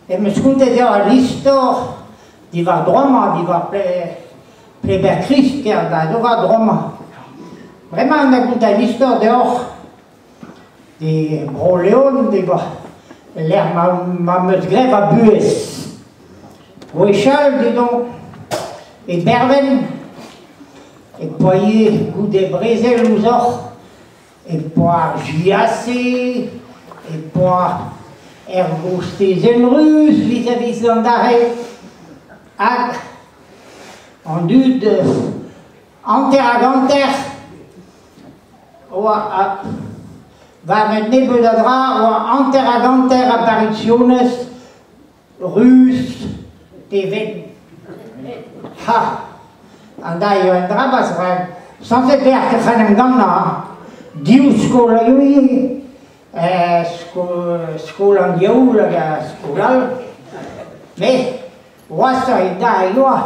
Em eus kontet deoc'h an istor diwar dro-mañ, diwar Pleber-Krist, da ober dro-mañ. Bremañ da gontañ an istor deoc'h e Bro-Leon diwar lec'h ma 'm eus graet va buhez. Gwechall, didon, e Berven, e poa ivez goude brezel ouzhoc'h E poa ar JAC, e poa er gostezenn ruz vis-à-vis an dare hag an dud hanter hag hanter oa war un nebeud a dra oa hanter hag hanter apparitionez Ruz pe wenn. Ha! An da eo un dra bas rak sañset bezañ en em gannañ. Div skol a yo ivez. Skol an diaoul hag ar skol all. Met gwashoc'h eo da a yoa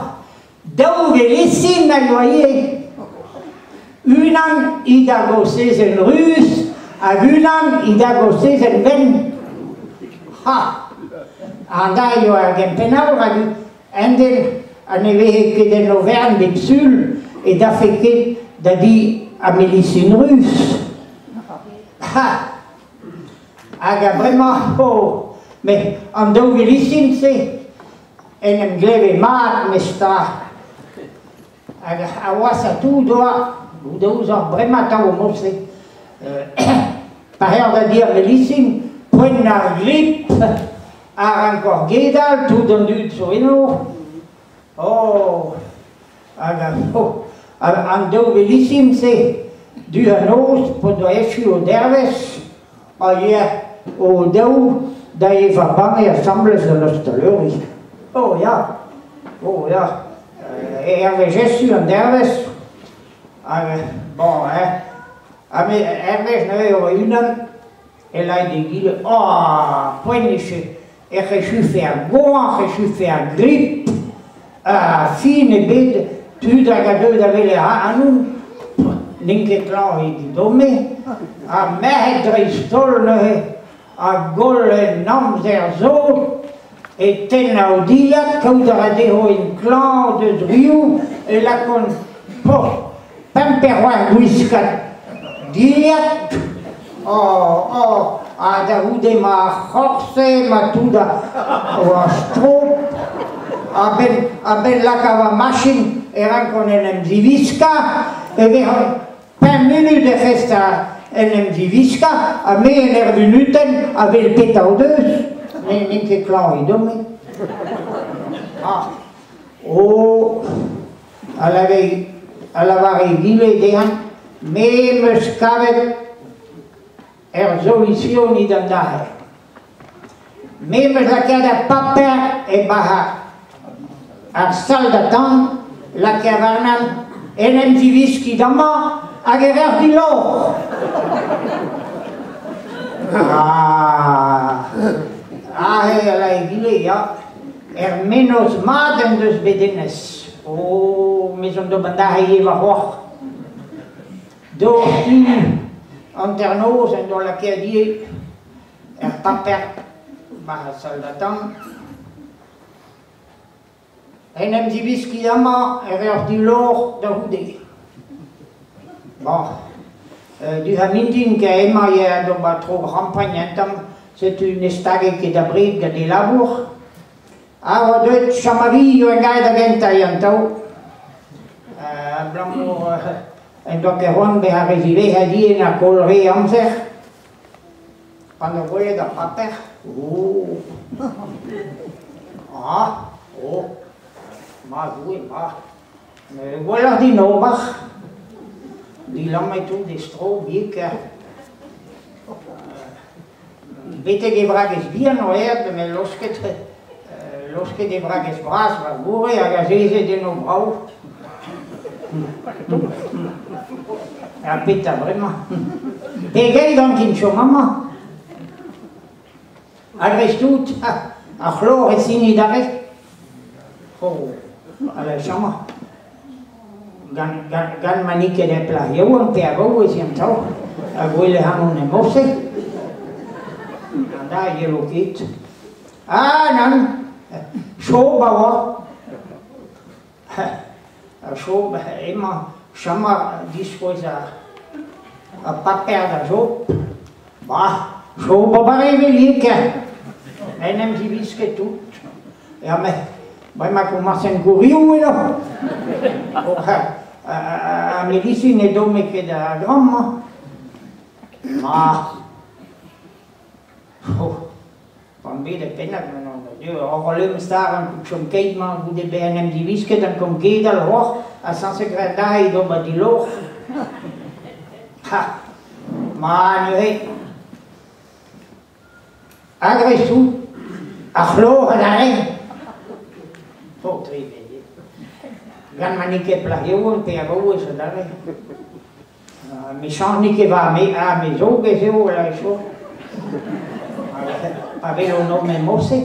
daou velesin a yoa ivez. Unan he da gostezenn ruz hag unan he da gostezenn wenn. Ha! An da eo ar gempennaour hag un den ha ne vehe ket en overenn bep sul e dafe ket da di ar milisin ruz. Ha! Hag a-bremañ, oh, met an daou vilisin-se en em gleve mat mes 'ta. Hag a wasa tout oa, goude ouzhoc'h bremañ atav o mod-se, pa ec'h da dir Velisin, poent ar grip a rankor gedal tout an dud zo eno. Oh, hag oh, an daou Velisin-se, du ha noz, p'o doa echu o dervezh, a ya o daou da evañ banne asambles d'an ostaleri. Oh ya, oh ya. Hervez Jesu an dervezh, hag bon hein, ha me hervez neuze e oa unan e lâre d'egile ah poent ec'h echufe ar goañv, echufe ar grip, ha fin ebet tud hag a deu da welet ac'hanon, n'int ket klañv evidon-me, ha merc'hed dreist-holl neuze a goll en amzer zo e tenn o dilhad, kaout a ra dezho int klañv deus riv, e lakaont pemp pe c'hwec'h gwiskad dilhad, oh, oh, ha da c'houde ma c'horse, ma tout a strop, a-benn laka va machin e rankont en em ziwiskañ, e vezont Pemp munut ec'h ez da en em ziwiskañ ha me en ur vunutenn a wel petra o deus. Me n'int ket klañv evidon-me. Ah. Oh, a lavare, a lavare egile dezhañ, me 'm eus kavet er solution d'an daer. Me 'm eus lakaet ar paper e-barzh ar sal d'atant, lakaet warnañ en em ziwiskit amañ hag e vec'h dilor. Ah, aze a la egile, ya. Er mennozh mat en deus bet hennezh. Oh, me zo d'ober dare ivez warc'hoazh. Doc'htu hanternoz en doa lakaet ivez er paper war ar sal-d'atant. En em ziwiskiñ amañ e reoc'h dilor da c'houde. Bon, du ha mintin ket emañ ya d'ober tro rampagn un tamm, setu ne stage ket abred gant e labour. Ha oa deuet Chamavi en gae da gentañ an taol. Abalamour en doa ket c'hoant bezañ re ziwezhat ivez na koll re amzer. Pan doa gwelet ar paper, oh! Ah! Oh! Ma Doue, ma! Gwelloc'h din ober. Dilammet tout e stro, bik. Betek e vragez bihan oa aet, met laosket, laosket e vragez bras war gorre hag azezet eno brav. Ha petra bremañ? Pegeit an chom amañ? A-dreist-tout, ar c'hlor e sini d'ar re. Oh, allez, chom Gant ma n'eo ket er plac'h yaouank pe a-vaouez an traoù ha gwell ac'hanon em morse. An da yelo ket. Ah nann, Job a oa. Ha Job, hemañ, chom a diskouez ar paper da Job. Bah, Job ober evel ivez, en em zivisket tout. Ya met bremañ komañsen gourioù eno. Ar medisin ne dome ket a-gramm. Ma. Oh, pan bet e pennad, ur leun star an chom keit-mañ goude bezañ en em diwisket an kom gedal roc'h ha sañset graet dezhi d'ober diloc'h. Ha, ma neuze. A-greiz-tout, ar c'hloc'h adarre. Paotr ivez. Gant ma n'eo ket plac'h yaouank pe a-vaouez adarre. Mechañs n'eo ket war me, ah me zo ez eo a chom. Pa vez an homme morse.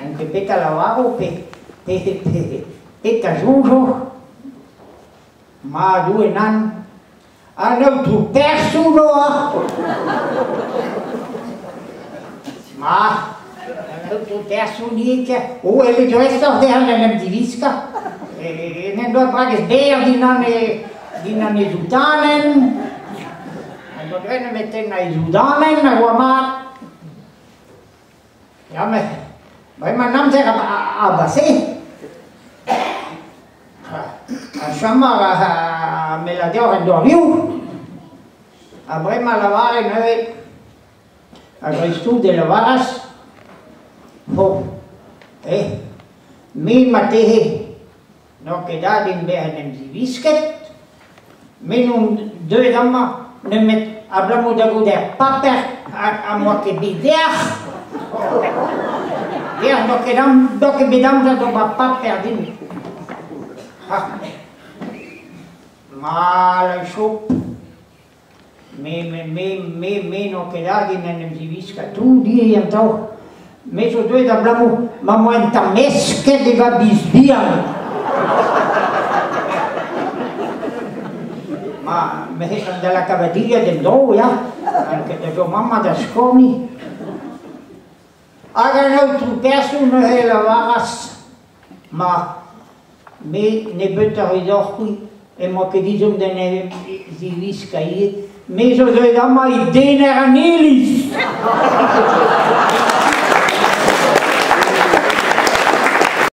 On ket petra lavaro pe pe pe petra soñjo. Ma Doue nann. An aotrou person oa. Ma, an aotrou person ivez, o evel dreistoc'h dezhañ en em diwiskañ. En doa bragez berr dindan e dindan e zoudanenn. En doa graet nemet tennañ e zoudanenn hag oa mat. Ya met bremañ an amzer a base. Ha chom a ra meladeor en dorioù. Ha bremañ lavare neuze, a-dreist-tout e lavaras, oh, eh, me marteze n'eo ket dav din bezañ en em ziwisket, me n'on deuet amañ nemet abalamour da gaout ar paper am boa ket bet deoc'h. Deoc'h n'eo ket n'eo ket bet amzer d'ober paper din. Ha mal a chom. Me, me, me, me, me n'eo ket dav din en em ziwiskañ tout ivez an taol. Me zo deuet abalamour ma 'm boa un tamm mesket e va biz bihan. Ma, me da lakaat va dilhad en-dro, ya, ket da chom amañ da skorniñ. Hag an aotrou person neuze a lavaras, ma, me nebeutoc'h evidoc'h-c'hwi, emañ ket ezhomm d'en em ziwiskañ ivez, me zo deuet amañ e dener an iliz.